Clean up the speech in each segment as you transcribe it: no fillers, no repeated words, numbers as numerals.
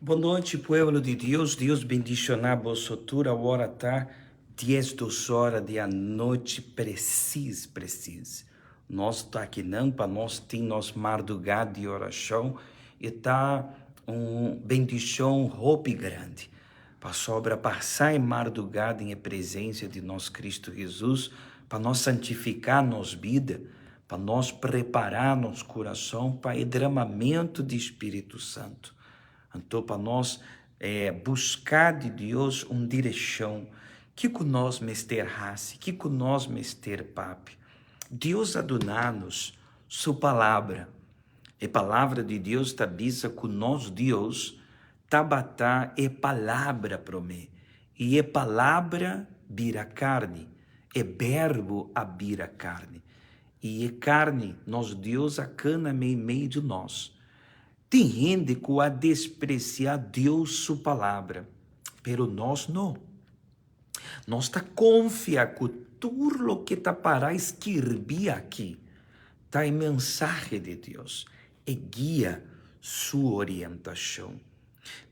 Bon nochi pueblo di Dios, Dios bendiciona boso tur. Awor ta 12 or di anochi precies precies. Nos ta aki nan pa nos tin nos mardugá di oracion y ta un bendicion hopi grandi. Pasobra pasa e mardugá den presencia di nos Cristo Jesus pa nos santifica nos bida, pa nos prepara nos curason pa e dramamento di Spirito Santo. Anto, pa nos busca di Dios un direccion, kico nos mester hasi, kico nos mester papia. Dios a duna-nos su palabra. E palabra di Dios ta bisa cu nos Dios tabata e palabra prome. Y e palabra bira carni, e verbo a bira carni. Y e carni, nos Dios a cana meimei di nos. Tin hende cu a desprecia Dios su palabra, pero nos no. Nos ta confia cu tur loke ta para skirbi aki ta e mensahe di Dios, e guia, su orientacion.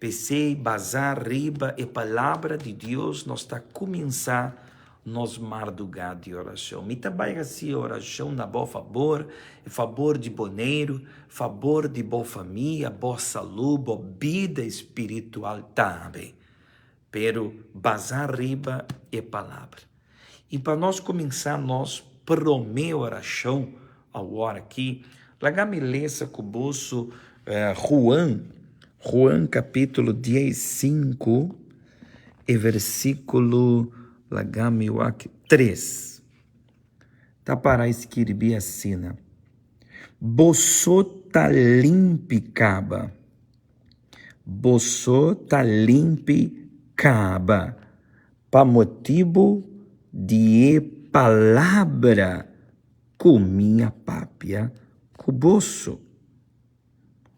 P'esey, basa riba e palabra di Dios, nos ta cuminsa nos marduga di oracion. Mi ta bay haci oracion na bo fabor, fabor di Boneiru, fabor di bo famia, bo salud, bo bida spiritual tambe. Pero basa riba e palabra. Y pa nos cuminsa nos prome oracion awor aki, laga mi lesa cu boso Juan capitulo 15 y versiculo, laga mi wak, 3. Ta para skirbi asina: "Boso ta limpi caba. Boso ta limpi caba pa motibo di e palabra cu mi a papia cu boso."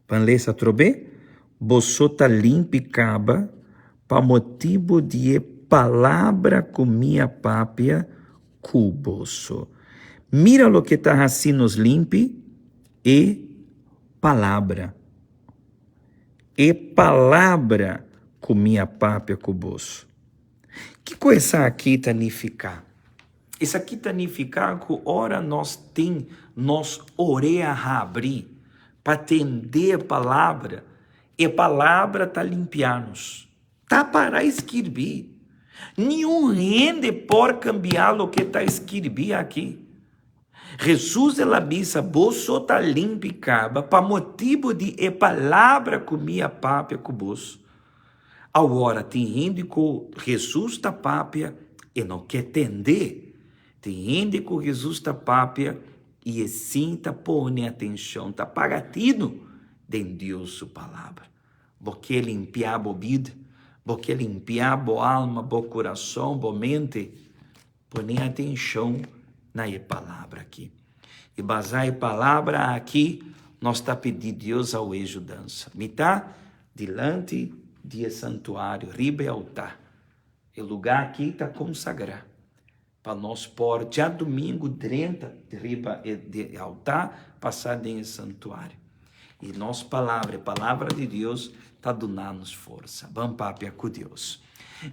Ban lesa atrobe: "Boso ta limpi caba pa motibo di e palabra cu mi a papia cu boso." Mira loke ta haci nos limpi: e palabra. E palabra cu mi a papia cu boso. Kico esaki ta nifica? Esaki ta nifica cu ora nos tin nos orea habri pa tende palabra, e palabra ta limpia nos. Ta para skirbi. Ningun hende por cambia loke ta skirbi aki. Jesus el a bisa: "Boso ta limpi caba pa motibo di e palabra cu mi a papia cu boso." Awor, tin hende cu Jesus ta papia y no kier tende. Tin hende cu Jesus ta papia y e sin ta pone atencion, ta paga tino den Dios su palabra. Bo kier limpia bo bida, bo kier limpia bo alma, bo curason, bo mente, pone atencion na e palabra aki. Y basa e palabra aki, nos ta pidi Dios ayudansa. Mi ta dilanti di santuario, riba altar. E lugar aki ta consagra pa nos por diadomingo 30 riba di altar pasa den santuario. Y nos palabra, palabra di Dios, ta duna-nos forsa. Ban papia cu Dios.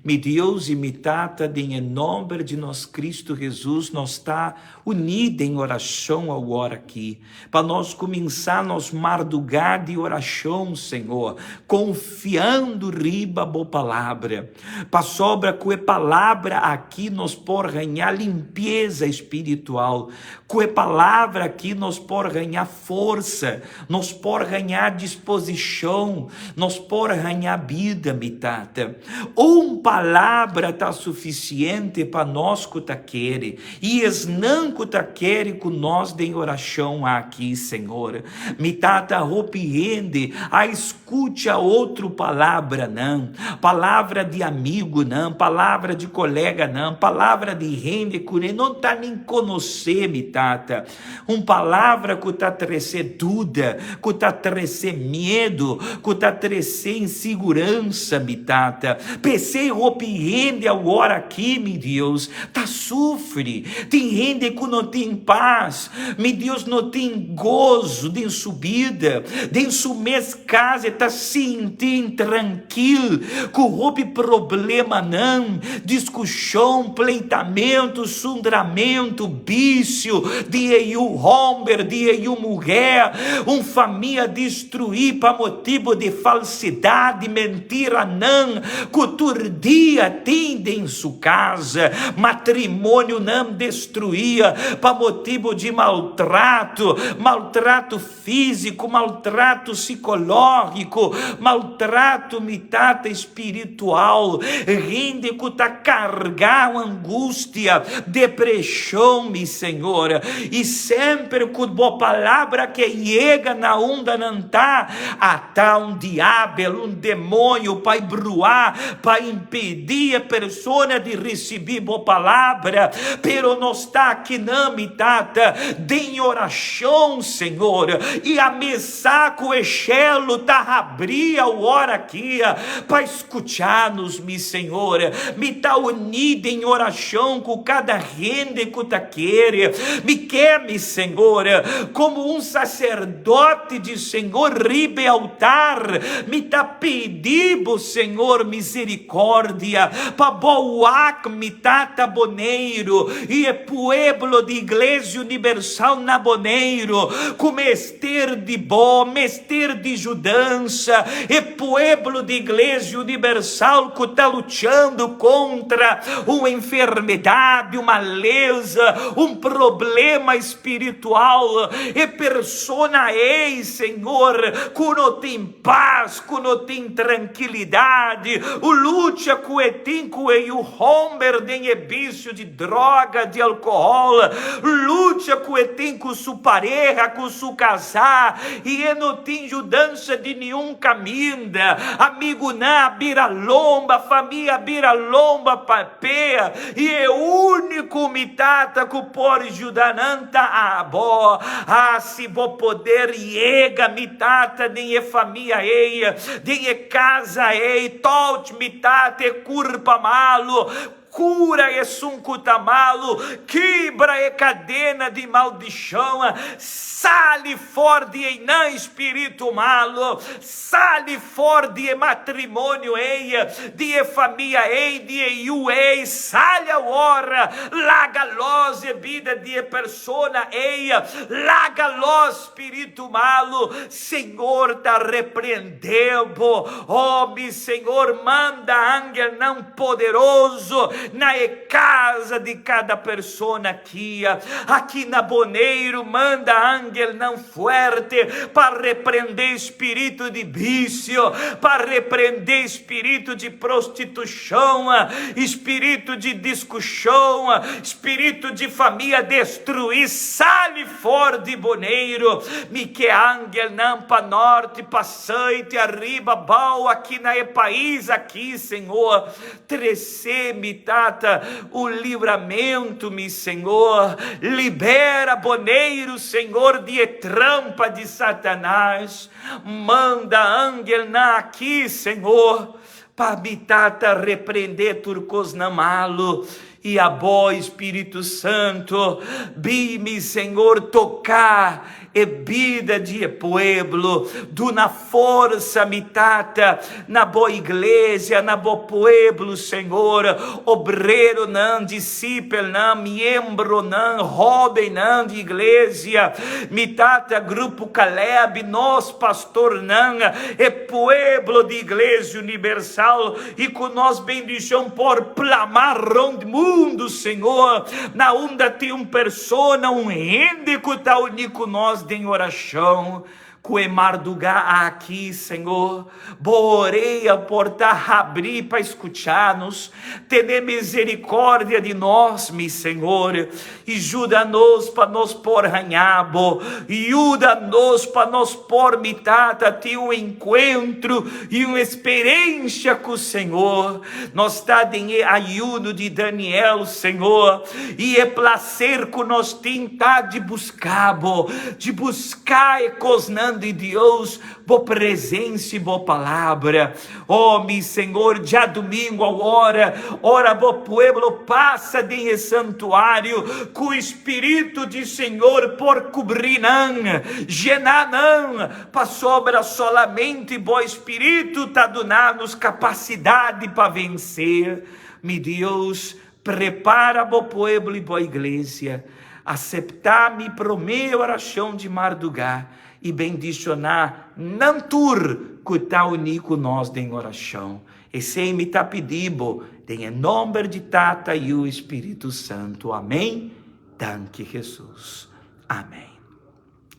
Mi Dios y mi Tata, den nomber di nos Cristo Jesus, nos ta uni den oracion awor aki, pa nos cuminsa nos marduga di oracion, Señor, confiando riba bo palabra, pasobra cu e palabra aki nos por gana limpeza spiritual, cu e palabra aki nos por gana forsa, nos por gana disposicion, nos por gana bida, mi Tata. Un palabra ta suficiente pa nos cu ta kere, y esnan cu ta kere cu nos den oracion aki, Señor. Mi Tata, hopi hende a scucha otro palabra nan, palabra di amigo nan, palabra di colega nan, palabra di hende cu no ta ni conoce, mi Tata. Un palabra cu ta trece duda, cu ta trece miedo, cu ta trece P'esei insiguransa, mi Tata. P'esei hopi hende awor aki, mi Dios, ta sufri. Tin hende ku no tin pas, mi Dios, no tin gozo den su bida. Den su mes kas e ta sinti intrankil, ku hopi problemanan, diskushon, pleitamentu, sundramentu, bisio di e yu hòmber, di e yu muhé, un famia destruí pa motibu di falsidat, di mentiranan ku tur dia tin den su kas, matrimonionan destruí pa motibu di maltrato, maltrato físiko, maltrato sikológiko, maltrato mitata espiritual, hende ku ta kargá un angustia, depreshon, mi Señor. I semper ku bo palabra ke yega na unda nan ta, ata un diabel, un demoño pa bruá, pa impedí e persona di risibí bo palabra. Pero nos ta akinan, mi Tata, den orashon, Señor, i ami sa ku e shelu ta habrí awor aki pa skucha nos, mi Señor. Mi ta uní den orashon ku kada hende ku ta kere. Mi ke, mi Señor, komo un saserdote di Señor riba e altar, mi ta pidi bo, Señor, miserikòrdia pa bo wak mi Tata Boneiru i e pueblo di Iglesia Unibersal na Boneiru ku mester di bo, mester di judansa, e pueblo di Iglesia Unibersal ku ta luchando kontra un enfermedad, un maleza, un problema spiritual, e persona ei, Señor, ku no tin pas, ku no tin trankilidad, u lucha ku e tin ku e yu homber den e bisio di droga, di alkohòl, lucha ku e tin ku su pareha, ku su kasá, i e no tin yudansa di niun kaminda. Amigunan a bira lomba, famia a bira lomba pa p'e, i e úniko mi tata ku por yuda nan ta abo. Hasi bo poder yega, mi tata, den e famia ei, den e casa ei, touch mi tata e kurpa malu, Kura esun ku ta malu, kibra e kadena di maldishon, sali for di einan spiritu malu, sali for di e matrimonio ei, di e famia ei, di e yu ei, sali awor, laga los e bida di e persona ei, laga los spiritu malu, Señor ta reprendé bo, oh mi Señor, manda angelnan poderoso na e casa di cada persona aki. Aki na Boneiru manda angelnan fuerte pa reprendé spiritu di bisio, pa reprendé spiritu di prostitushon, spiritu di diskushon, spiritu di famia destruí, sali For di Boneiru, mi ke angelnan pa norte, pa suite, ariba, abou, aki na e pais aki, Señor. Trese, mi Tata, un libramentu, mi Señor. Libera Boneiru, Señor, di e trampa di Satanas. Manda angelnan aki, Señor, pa mi Tata reprende tur kosnan malu. I abo, Spiritu Santu, bin, mi Señor, toká e bida di e pueblo, duna forsa, mi Tata, na bo iglesia, na bo pueblo, Señor, obreronan, disipelnan, miembronan, hóbennan di iglesia, mi Tata, Grupo Caleb, nos pastornan, e pueblo di Iglesia Unibersal, I ku nos bendishon por plamá rond mundu, Señor, na unda tin un persona, un hende ku ta uní ku nos den orashon, ku e mardugá aki, Señor, Bo orea por ta habrí pa skuchá nos. Tene miserikòrdia di nos, mi Señor, I juda nos pa nos por haña bo. Yuda nos pa nos por, mi Tata, tin un enkuentro i un esperensia ku Señor. Nos ta den e ayuno di Daniel, Señor, i e plaser ku nos tin ta di buska bo, di buska e kosnan. grandi Dios, bo presencia y bo palabra. Oh, mi Señor, djadumingo awor, ora bo pueblo pasa den e santuario, cu Spiritu di Señor por cubri nan, llena nan, pasobra solamente bo Spiritu ta duna nos capacidad pa vence. Mi Dios, prepara bo pueblo y bo iglesia. Acepta mi prome oracion di marduga y bendiciona nan tur cu ta uni cu nos den oracion. Esey mi ta pidi bo den e nomber di Tata, Yu y Spiritu Santo. Amen. Danki Jesus. Amen.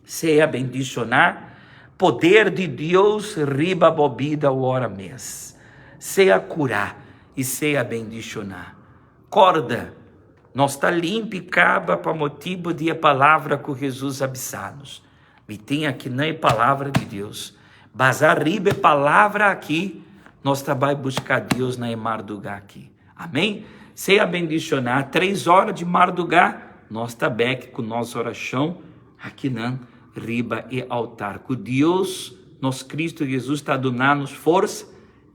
Sea bendiciona. Poder di Dios riba bo bida awor mes. Sea cura y sea bendiciona. Corda, nos ta limpi caba pa motibo di e palabra cu Jesus a bisa nos. Mi tin aki na e palabra di Dios. Basa riba e palabra aki, nos ta bai busca Dios na e marduga aki. Amém? Sea bendicioná. 3 ora di marduga, nos ta bek cu nos oracion aki nan riba e altar. Cu Dios, nos Cristo Jesus, ta duna nos forsa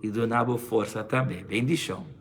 y duna bo forsa tambe. Bendicion.